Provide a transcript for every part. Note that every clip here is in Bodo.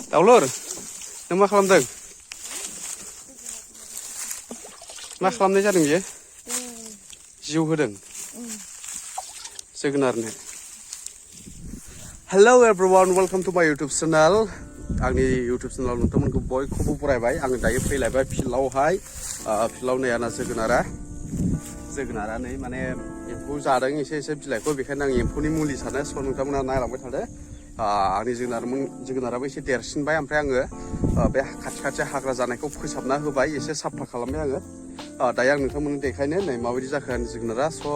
Daolur, nang मा खालामदों? मा खालामनाय जादों बियो? जिउ होदों जोगोनारनो. Hello everyone, welcome to my YouTube channel. आंनि YouTube channel नोंथांमोनखौ बयखौबो बरायबाय. आं दायो फैलायबाय फिल्डआवहाय. फिल्डआव नै आंना जोगोनारा नै माने एम्फौ जादों एसे बिलाइखौ, बेखायनो आं एम्फौनि मुलि सारनो स' नोंथांमोना नायलांबाय थादो. आंनि जोगोनाराबो एसे देरसिनबाय, ओमफ्राय आङो बे खाथि हाग्रा जानायखौ फोसाबना होबाय, एसे साफा खालामबाय आङो. दायो आं नोंथांमोननो देखायनो नै माबायदि जाखो आंनि जोगोनारा, स'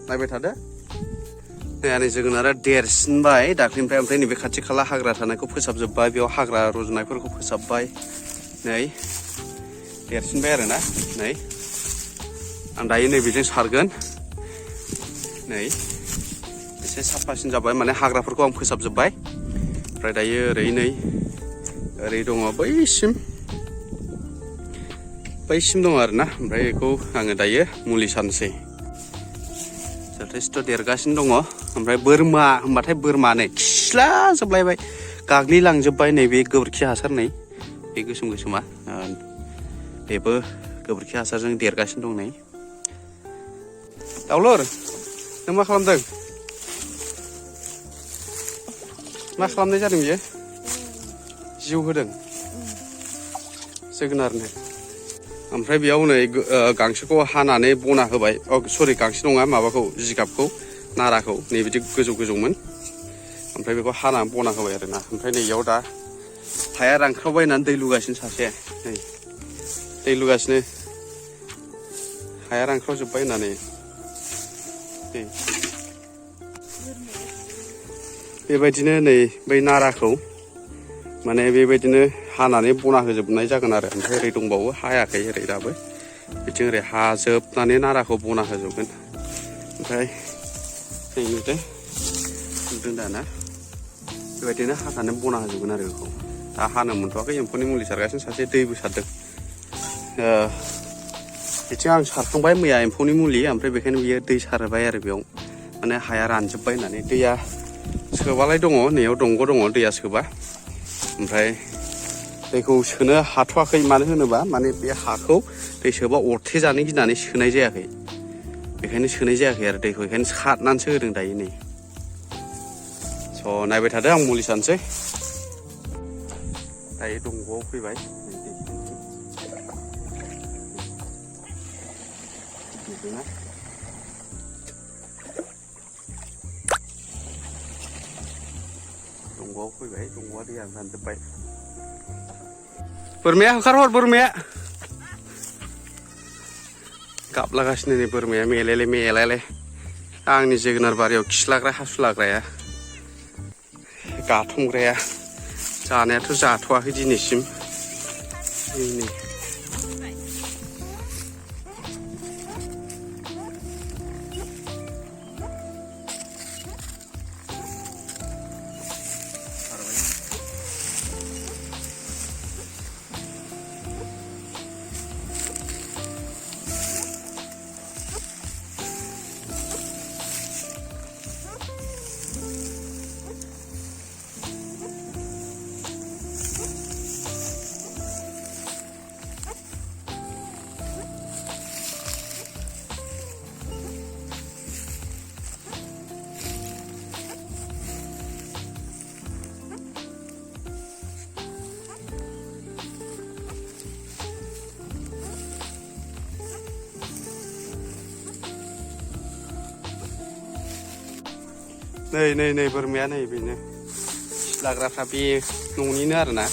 नायबाय थादो. नै आंनि जोगोनारा देरसिनबाय दाख्लिनिफ्राय, ओमफ्राय नैबे खाथि खाला हाग्रा थानायखौ फोसाबजोब्बाय, बेयाव हाग्रा रज'नायफोरखौ फोसाबबाय. नै देरसिनबाय आरोना. नै आं दायो नैबेजों सारगोन. नै एसे साफासिन जाबाय, माने हाग्राफोरखौ आं फोसाबजोब्बाय. ओमफ्राय दायो ओरै दङ बैसिम दङ आरोना. ओमफ्राय बेखौ आङो दायो मुलि सारनोसै. जथेस्थ' देरगासिनो दङ. ओमफ्राय बोरमा होनबाथाय बोरमा नै खिस्ला जोबलायबाय, गाग्लिलांजोब्बाय. नैबे गोबोरखि हासार, नै बे गोसोमा बेबो गोबोरखि हासारजों देरगासिनो दं. नै दाउलुर, नों मा खालामदों? मा खालामनाय जादों बियो? जिउ होदों जोगोनारनो. ओमफ्राय बेयाव नै गांसोखौ हानानै बना होबाय. सरि, गांसो नङा, माबाखौ जिगाबखौ, नाराखौ नैबिदि गोजौमोन. ओमफ्राय बेखौ हानानै बना होबाय आरोना. ओमफ्राय नै इयाव दा हाया रानख्रावबायनानै दै लुगासिनो सासे. नै दै लुगासिनो, हाया रानख्रावजोब्बाय होननानै. बेबायदिनो नै बै नाराखौ माने बेबायदिनो हानानै बना होजोबनाय जागोन आरो. ओमफ्राय ओरै दंबावो, हायाखै ओरै दाबो. बिथिं ओरै हाजोबनानै नाराखौ बना होजोबगोन. ओमफ्राय नै नुदों दाना, बेबायदिनो हानानै बना होजोबगोन आरो बेखौ. दा हानो मोनथ'वाखै, एम्फौनि मुलि सारगासिनो सासे, दैबो सारदों. बिथिं आं सारखांबाय मैया एम्फौनि मुलि, ओमफ्राय बेखायनो बियो दै सारबाय आरो बेयाव, माने हाया रानजोब्बाय होननानै. दैया सोबालाय दङ, नैयाव दंग' दङ, दैया सोबा. ओमफ्राय दैखौ सोनो हाथ'वाखै, मानो होनोबा माने बे हाखौ दै सोबा अरथेजानो गिनानै सोनाय जायाखै. बेखायनो सोनाय जायाखै आरो दैखौ, बेखायनो सारनानैसो होदों दायो. नै स' नायबाय थादो, आं मुलि सारनोसै. दायो दंग'आव फैबाय. दंग'आव फैबाय, दंग'आ दैया रानजोब्बाय. बोरमाया होखारहर, बोरमाया गाबलागासिनो. नै बोरमाया मेलायलाय आंनि जोगोनार बारियाव खिलाग्रा हासुलाग्राया, गाथंग्राया. जानायाथ' जाथ'वाखै दिनैसिम. नै बोरमाया नै बेनो खिलाग्राफ्रा, बे न'निनो आरोना,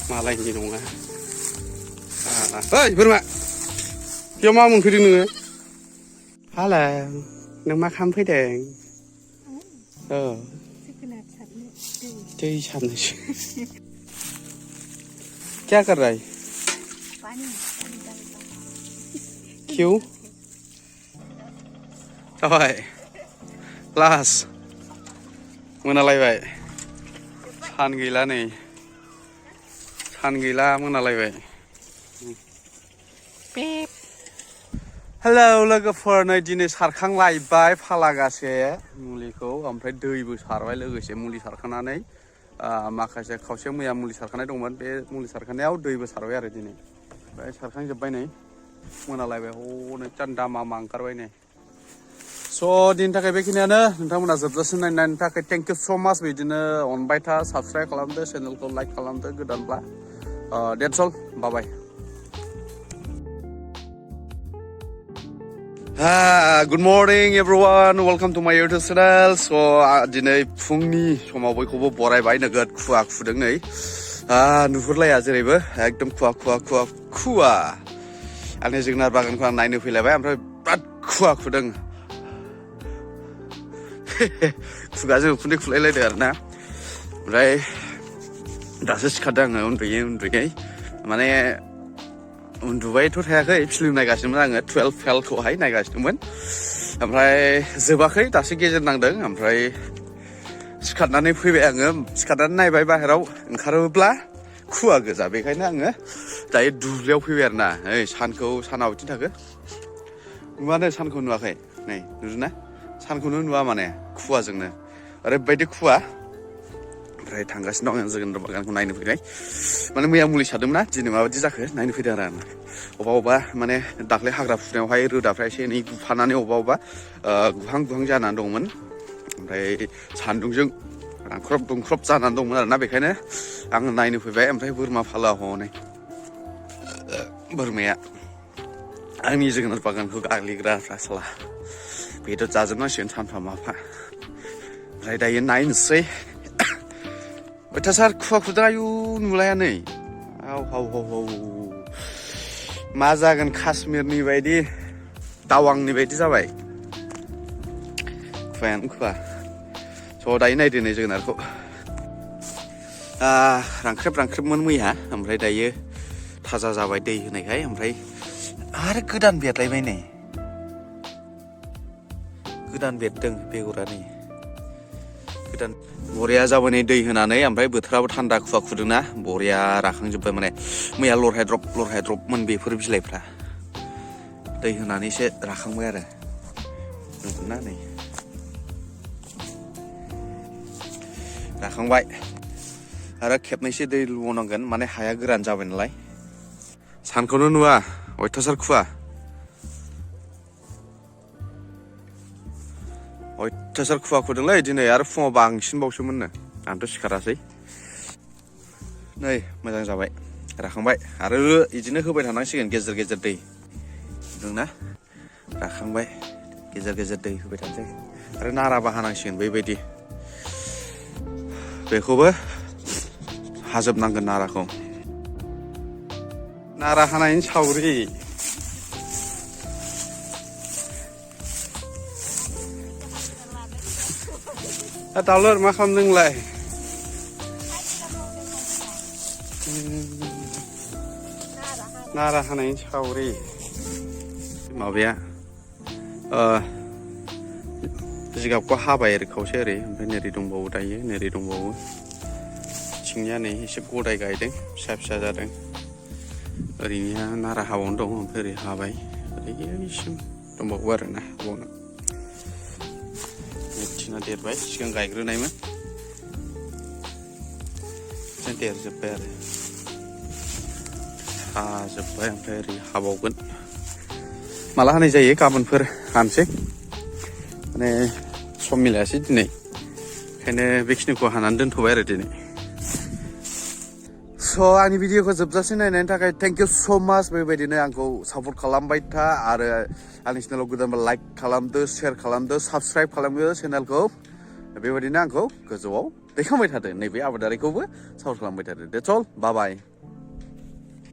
मालायनि नङा. ओइ बोरमा, बेयाव मा मोनफैदों नोङो? हालो, नों मा खालामफैदों? दै सारनोसो। क्या कर रहा है? क्यों? जाबाय लास मोनालायबाय, सान गैला, नै सान गैला, मोनालायबाय. हेलौ लोगोफोर, नै दिनै सारखांलायबाय फालागासे मुलिखौ, ओमफ्राय दैबो सारबाय लोगोसे. मुलि सारखांनानै माखासे खावसे मैया मुलि सारखानाय दंमोन बे मुलि सारखानायाव दैबो सारबाय आरो दिनै ओमफ्राय सारखांजोब्बाय नै मोनालायबाय हनै चान्दा मामा ओंखारबाय नै स' दिनैनि थाखाय बेखिनियानो नोंथांमोना जोबजासिम नायनायनि थाखाय थेंक इउ स' माच बिदिनो अनबाय था साबस्क्राइब खालामदो चेनेलखौ लाइक खालामदो गोदानब्ला that's all bye good morning everyone welcome to my YouTube channel स' दिनै फुंनि समाव बयखौबो बरायबाय नोगोद खुवा खुदों नै नुहुरलाया जेरैबो एकदम खुवा आंनि जोगोनार बागानखौ आं नायनो फैलायबाय ओमफ्राय बिराद खुवा खुदों खुगाजों उखुन्दै खुलायलायदों आरो ना ओमफ्राय दासो सिखारदों आङो उन्दुयै माने उन्दुबायथ' थायाखै फिल्म नायगासिनोमोन आङो 12 फेलखौहाय नायगासिनोमोन ओमफ्राय जोबाखै दासो गेजेर नांदों ओमफ्राय सिखारनानै फैबाय आङो सिखारनानै नायबाय बाहेराव ओंखारोब्ला खुवा गोजा बेखायनो आङो दायो दुब्लियाव फैबाय आरो ना साना बिथिं थाखो नुवानो सानखौ नुवाखै नै नुदोंना सानखौनो नुवा माने खुवाजोंनो ओरैबायदि खुवा ओमफ्राय थांगासिनो दं आं जोगोनार बागानखौ नायनो फैनाय माने मैया मुलि सारदोंमोन ना दिनै माबायदि जाखो नायनो फैदों आरो आं अबा माने दाख्लै हाग्रा फुनायावहाय रोदाफ्रा एसे एनै गुफानानै अबा गुहां जानानै दंमोन ओमफ्राय सान्दुंजों रानख्रब दुंख्रब जानानै दंमोन आरोना बेखायनो आङो नायनो फैबाय ओमफ्राय बोरमा फाला हनै बोरमाया आंनि जोगोनार बागानखौ गाग्लिग्राफ्रा साला बेदर जाजोबनांसिगोन सानफा माफा ओमफ्राय दायो नायनोसै अयथासार खुवा खुदों आयु नुलाया नै हाव मा जागोन काश्मिरनि बायदि टावांनि बायदि जाबाय खुवायानो खुवा स' दायो नायदो नै जोगोनारखौ रानख्रेबमोन मैया ओमफ्राय दायो थाजा जाबाय दै होनायखाय ओमफ्राय आरो गोदान बेरलायबाय नै गोदान बेरदों बेगरा नै गोदान बरिया जाबाय नै दै होनानै ओमफ्राय बोथोराबो थान्दा खुवा खुदोंना बरिया राखांजोब्बाय माने मैया लरहायद्रपमोन बेफोर बिलाइफ्रा दै होनानै एसे राखांबाय आरो नुदोंना नै राखांबाय आरो खेबनैसो दै लुबावनांगोन माने हाया गोरान जाबाय नालाय सानखौनो नुवा अयथासार खुवा अयथासार खुवा खुदोंलै दिनै आरो फुङाव बांसिनबावसोमोननो आंथ' सिखारासै नै मोजां जाबाय राखांबाय आरो बिदिनो होबाय थानांसिगोन गेजेर गेजेर दै नुदोंना राखांबाय गेजेर दै होबाय थानोसै आरो नाराबा हानांसिगोन बेबायदि बेखौबो हाजोबनांगोन नाराखौ नारा हानायनि सावरि दाउलुर मा खालामदों नोंलाय नारा हानायनि सावरि माबाया जिगाबखौ हाबाय ओरै खावसे ओरै ओमफ्राय नेरै दंबावो दायो नेरै दंबावो थिंनिया नै एसे गदाय गायदों फिसा जादों ओरैनिया नारा हाबावनो दं ओमफ्राय ओरै हाबाय ओरैसिम दंबावो आरोना हाबावनो थिना देरबाय सिगां गायग्रोनायमोन देरजोब्बाय आरो हाजोब्बाय ओमफ्राय ओरै हाबावगोन माला हानाय जायो गाबोनफोर हानोसै माने सम मिलायासै दिनै ओंखायनो बेखिनिखौ हानानै दोनथ'बाय आरो दिनै स' आंनि भिडिअखौ जोबजासिम नायनायनि थाखाय थेंक इउ स' माच बेबायदिनो आंखौ सापर्ट खालामबाय था आरो आंनि चेनेलाव गोदानबा लाइक खालामदो शेयार खालामदो साबस्क्राइब खालामदो चेनेलखौ बेबायदिनो आंखौ गोजौआव दैखांबाय थादो नैबे आबादारिखौबो सापर्ट खालामबाय थादो डेट्स अल बाय